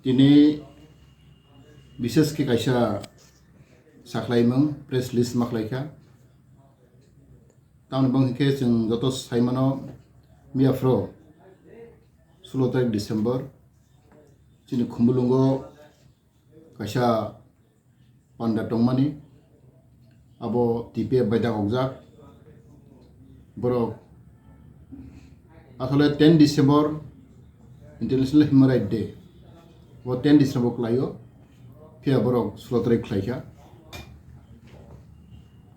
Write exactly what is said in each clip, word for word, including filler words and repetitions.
Tini bises khe kaisa sakhlaimung press release ma khlaikha. Tamoni bangkhe chwng joto saimano miyaphro sulo tarik December chini Khumulwngo kaisa panda tongmani, abo T P F bai dakhokjak. Borok asole ten December International Human Rights Day, bo ten December khlaio, phiya borok sulo tarik khlaikha.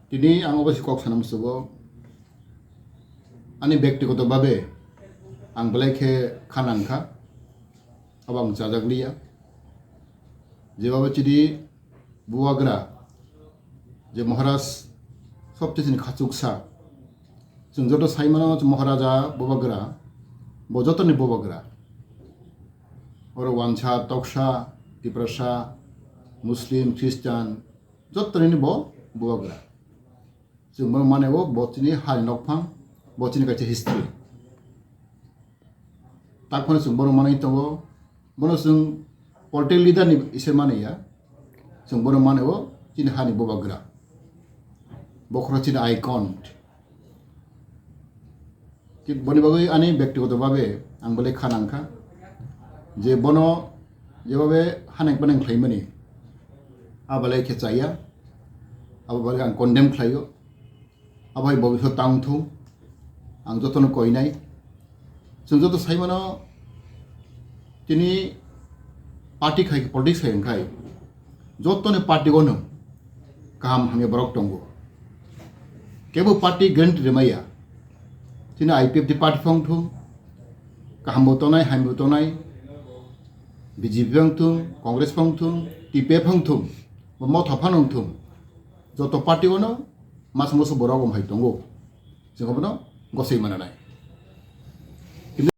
Tini ang obo se kok sana musugo, ani bektigoto babe ang belai khe kha nangkha, abo ang chajakliya. Jebabo chidi bubagra, je Maharaj sobchesini khachuksa. Chwng joto saimano Maharaja bubagra, bo jotoni bubagra. Oro wansa, toksa, tiprasa, Muslim, Christian, jotoni bo bubagra. Chwng bono mane o bo chini hani nokphang, bo chini kaisa history. Takphano chwng bono manwi tongo, bono chwng political leader ni ise mane ya, chwng bono mane o chini hani bubagra, bokhoro chini icon. Thik boni bagwi ani bektigoto babe ang belai kha nangkha je bono jebabe haneng paneng khlaimani, a belai khe chaya, abo belai ang condemn khlaio. Abo hai bobiswt tang thung, ang jotono koinai. Chwng joto saimano tini party khai, politics khai wngkhai, jotoni party ono kaham hamya borok tongo. Kebo party guarantee rwmaya. Tini I P F T party phang thung, kaham bo tongnai, hamya bo tongnai, B J P phang thung, Congress phang thung, T P F phang thung, bo motha phano wng thung, joto party ono masa musu borok wng hai tongo. Chwng abono gosoi mananai. Kintu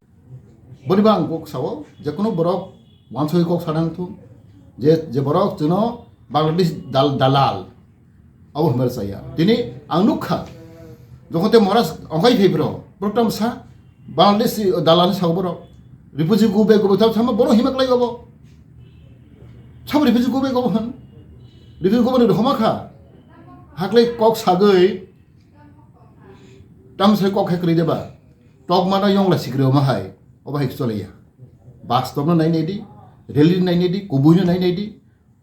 boni ba ang kok sao, je kono borok wansoi kok sana wng thung, je, je borok chwngno Bangladesh dal-, dalal, abo hwnwi chaya. Tini ang nukha, jokhon te Maharaj ongkhai phai bro, program sa Bangladesh dalal ni sao borok, refugee go back, go back, tamo bono hima klai obo. Sabo refugee go back obo hwn. Refugee go back ni homa kha. Haklai kok sagwi, tamsai kok hai kwrwi deba. Tokmano yongla sikri omo hai, obo hai choliya. Bastobno nai nai di, rally nai nai di, kubuino nai nai di.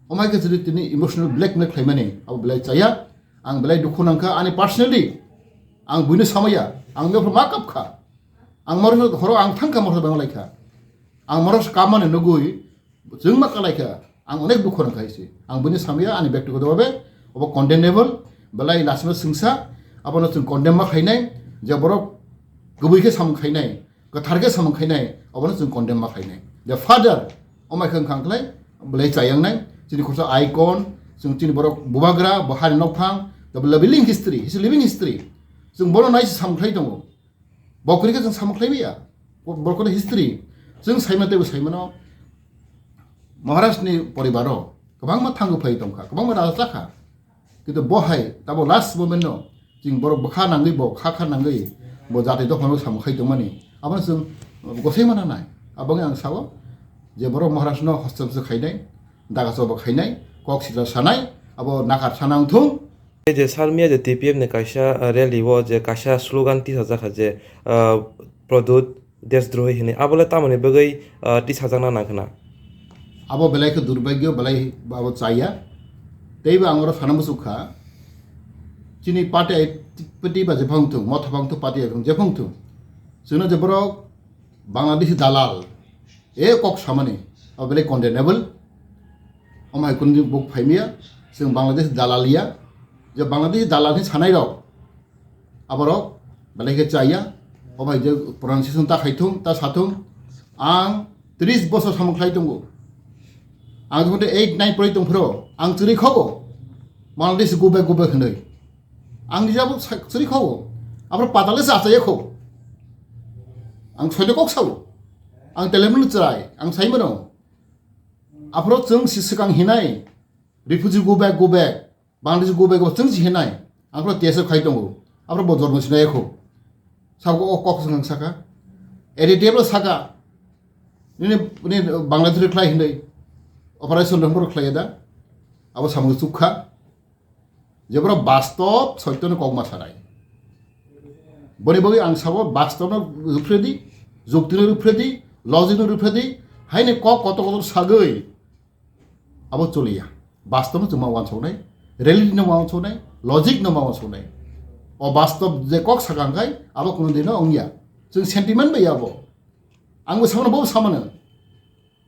Omo hai khe chwri tini emotional blackmail khlaimani, abo belai chaya. Ang belai dukhu nangkha, ani personally. Ang buino samaya, ang bepro ma kapkha. Ang moro horo ang thangkha moro bang laikha. Ang moro kamani nugui, chwng ma kalaikha, ang onek dukhu nangkha isi. Ang buino samaya, ani bektigoto babe, obo condemnable, belai lasima singsa, abono chwng condemn ma khainai, je borok kubui khe samung khainai, kwthar khe samung khainai, abono chwng condemn ma khainai. The father, omai khe wngkha khlai, belai chayangnai, chini khorsa icon, chwng chini borok bubagra, bo hani nokphang, the living history, his living history. Chwng bono nai se samung khlai tongo. Bo kwrwi khe chwng samung khlai maya. Bo-, borokni history. Chwng saimano teibo saimano Maharaj ni poribaro kwbangma thango phai tongkha, kwbangma raja chakha. Kintu bo hai tabo last moment no chwng borok bwkha nangwi bo kha kha nangwi bo jati dophano samung khai tongmani. Abono chwng gosoi mana nai. Aboni ang sao je borok Maharaj no hostel se khainai, daga choba khainai, kok sitra sanai, abo nakar sana wngthung. Je sar miya je T P F ni kaisa, ah, rally o je kaisa slogan tisajak kha je, ah, Pradyot Deshdrohi hinwi, abole tamoni bagwi, ah, tisajakna nangkhwna? Abo belai khe durbagyo, belai abo chaya. Teibo ang oro sana muchuk kha, chini party, party ba jephang thung, motha phang thung, party phang jephang thung, chwngno je borok Bangladeshi dalal, e kok samani, abo belai condemnable. Omo hai kunu buk phaimiya, chwng Bangladesh dalal ya, je Bangladesh dalal ni sanai rok, aborok belai khe chaya, omo hai je pronunciation ta khai thung, ta sa thung, ang tris bosor samung khlai tongo. Ang jokhon eight nine pori tong phro, ang chwrwi khogo, Bangladesh go back, go back hinwi. Ang nijabo sa-, chwrwi khogo, abro patale se achaiya kho. Ang soito kok sao, ang telemno chwrai, ang saimano. Aphro chwng si swkang hinai, refugee go back, go back, Bangladesh go back, go back, chwng si hinai. Aphro T S F khai tongo. Aphro bo jormo sinai kho. Sabo o kok swkang saka. A D T F lo saka. Nini, nini Bangladesh khlai hinai. operation rwng borok khlaiya da, abo samung chukha. Jeboro bastob soitoni kokma sanai. Boni bagwi ang sabo bastobno rwphredi, juktino rwphredi, logicno rwphredi, haini kok kotor kotor sagwi abo choliya. Bastobno chwng ma uansuknai, reality no ma uansuknai, logic no ma uansuknai. O bastob je kok sakha hwnkhe abo kuno dino wngya. Chwng sentiment bai abo. Ang bo samano, bo samano.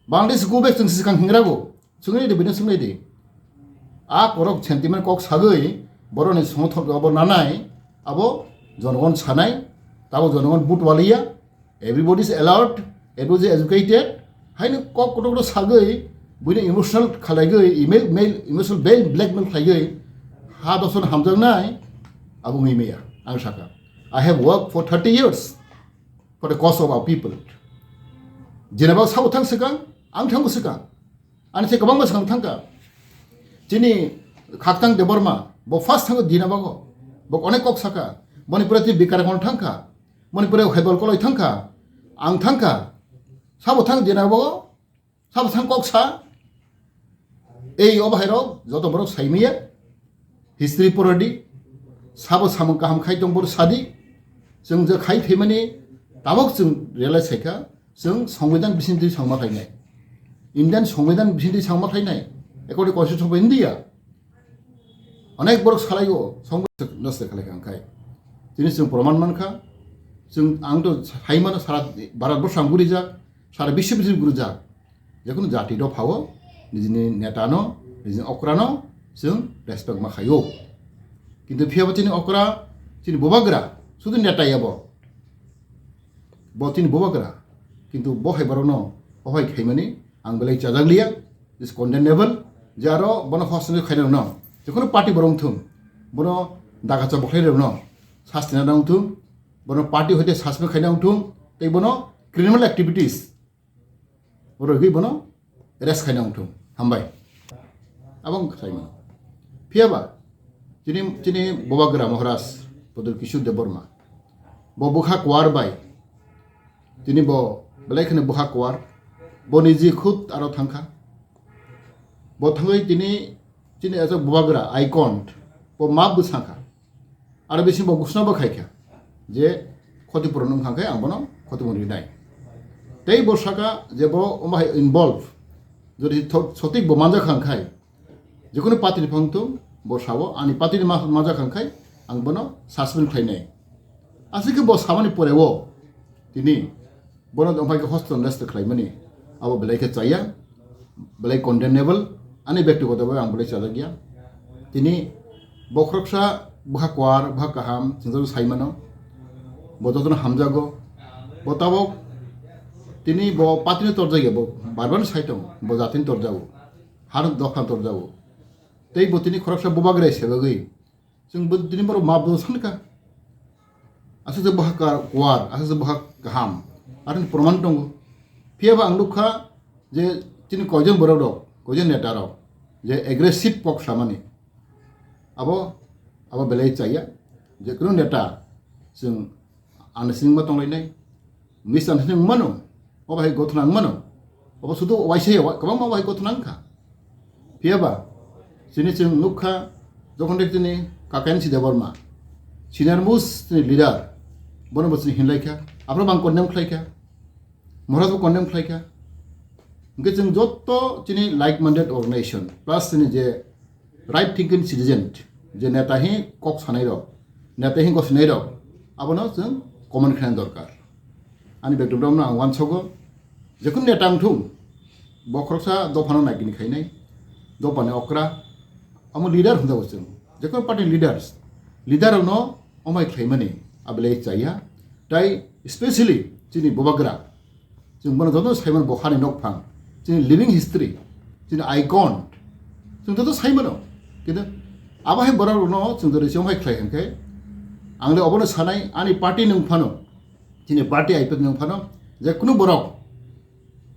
Bangladesh go back chwng swkang hingra go. Swngwi de bini swngwi de. A korok sentiment kok sagwi boroni songthok abo nanai, abo jonogon sanai, tabo jonogon but waliya, everybody is alert, everybody is educated, haino kok kotor kotor sagwi buino emotional khalaigwi, email, mail, emotional bail, blackmail khlaigwi ha doson hamjaknai, abo wngwi maya, ang sakha. I have worked for thirty years for the cause of our people. Jenaba sabo thang swkang, ang thango swkang. Ani se kwbangma swkang thangkha. Chini Khaktang Debbarma, bo first thango dina bago. Bo onek kok saka. Boni pore tini Bikarakon thangkha. Boni pore Hebal Koloi thangkha. Ang thangkha. Sabo thang dina bago. Sabo thang kok sa. Ei obo hairok joto borok saimaya. History poradi. Sabo samung kaham khai tong bor sadi. Chwng je khai phaimani tabok chwng realize khaikha. Chwng Songbidan bisingtwi songma khlainai. Indian Songbidan bisingtwi songma khlainai. According to Constitution of India. Onek borok salaigo Songbidan nosto khlai kha khai. Tini chwng proman mankha. Chwng ang to saimano sara Bharat borsang gurijak, sara biswbising gurijak. Jekunu jati dophao nijini netano, nijini okrano chwng respect ma khaio. Kintu phiyaba chini okra, chini bubagra, sudu neta yabo. Bo chini bubagra. Kintu bo hai borokno o hai khaimani ang belai chajak liya, is condemnable. Je aro bono hostel khaina rwno, jekunu party borok wngthung, bono daga chobok khlai rwno, sastina rwno wngthung, bono party hoite suspend khaina wngthung, tei bono criminal activities rwgwi bono arrest khaina wngthung. Hambai. Abo wng khaimano. Phiyaba, chini, chini bubagra Maharaj Pradyot Kishore Debbarma. Bo bwkha kuar bai. Tini bo belai kheno bwkha kuar. Bo niji khud aro thangkha. Bo thangwi tini chini aswk bubagra icon. Bo map bwsakha. Aro bisingo bo gusno bo khaikha je khoti puron wngkha khe ang bono khoti puron rinai. Tei bo saka je bo omo hai involve, jodi tho-, sotik bo manjak kha khai, jekunu party ni phang thung, bo sao ani party ni ma-, manjak kha khai ang bono suspend khlainai. Aswk khe bo samani pore o tini bono wngpai khe hostel arrest khlaimani, abo belai khe chaya, belai condemnable, ani bektigoto bhabe ang belai chajakya. Tini bo khoroksa bwkha kuar, bwkha kaham, chwng joto saimano, bo jotono hamjago, bo tabok tini bo patino torjakya, bo barbarno sai tongo, bo jatini torjago, har dophano torjago. Tei bo tini khoroksa bubagra sebagwi, chwng bo tini borok ma bo sankha. Aswk je bwkha kuar, aswk je bwkha kaham, aroni proman tongo. Phiyaba ang nukha je chini koijon borok rok, koijon neta rok je aggressive kok samani, abo, abo belai chaya. Jekunu neta chwng Ang singma tonglainai. Misunderstanding wngmano. O bahai gothona wngmano. Obo sudu waisa ya, kwbangma bahai gothona wngkha. Phiyaba, chini chwng nukha, jokhon de chini Kakensi Debbarma, senior most chini leader, bono bo chini hinlaikha. Aphano bang condemn khlaikha. Maharaj bo condemn khlaikha. Hingke chwng jotto chini like-minded organization, plus chini je right thinking citizen, je neta hi kok sanai rok, neta hi gosinai rok, abono chwng comment khaina dorkar. Ani bekdom rokno ang uansogo, jekunu neta wngthung, bo khoroksa dophano naikini khainai, dophani okra, amo leader hwnjago chwng, jekunu party leaders, leader rokno omai khlaimani abelai chaya, tai specially chini bubagra, Chwng bono joto saimano bo hani nokphang, chini living history, chini icon, chwng joto saimano. Kintu abo hai borok rokno chwng jodi chong hai khlai hwnkhe, ang le obono sanai, ani party nwng phano, chini party I P F nwng phano, je kunu borok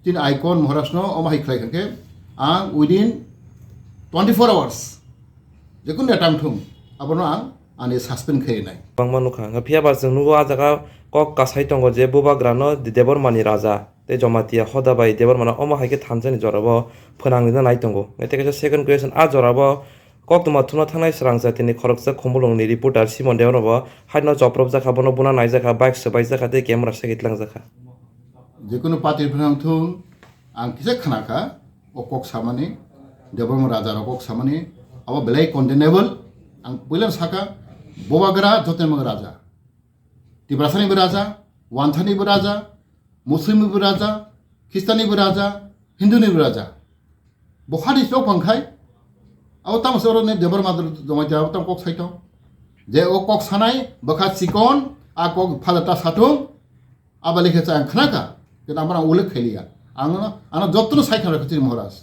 chini icon Maharaj no omo hai khlai hwnkhe, ang within twenty-four hours, je kunu neta wngthung, abono ang ani suspend khainai. Bangma nukha. Hwnkhe phiyaba chwng nugo ah jaga kok kasai tongo je bubagrano Debbarmani raja. Tei Jamatia hoda bai Debbarmano omo hai khe thansa ni jora bo phwnang rina nai tongo. Tei kaisa second question, a jora bo koktwma thumna thangnai swrang jatini khoroksa Khumulwng ni reporter Simon Debbarma bo haino chopropjak kha, bono buna naijak kha, bike swbaijak kha tei camera sagi tlangjak kha. Jekunu party phano thung, ang kisa khana kha, o kok samani, Debbarma raja rok kok samani, abo belai condemnable. Ang puila saka, Bubagra jotoni mung raja. Tiprasani bo raja, Wanthani bo raja, Muslim bo raja, Christian ni bo raja, Hindu ni bo raja. Bo hadi sok pang khai, abo tamo se oro ne Debbarma Jamatia abo tamo kok sai tong. Je o kok sanai, bwkha chikon, a kok phada ta satung, abo lekha cha ang khna kha, kintu amra ullekh khai liya. Ang ano, ano jotto no sai khna kha chiri Maharaj.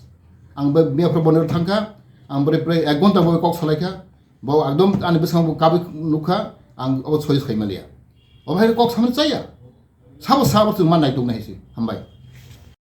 Ang be, be pro bonero thang kha, ang bore pre ek ghonta bo kok salai kha, bo ekdom ani bwskango bo kabui nuk kha, ang abo soi sai ma liya. O bhai kok samani chaya. Sabo sabo chwng ma naituk nai si. Hambai.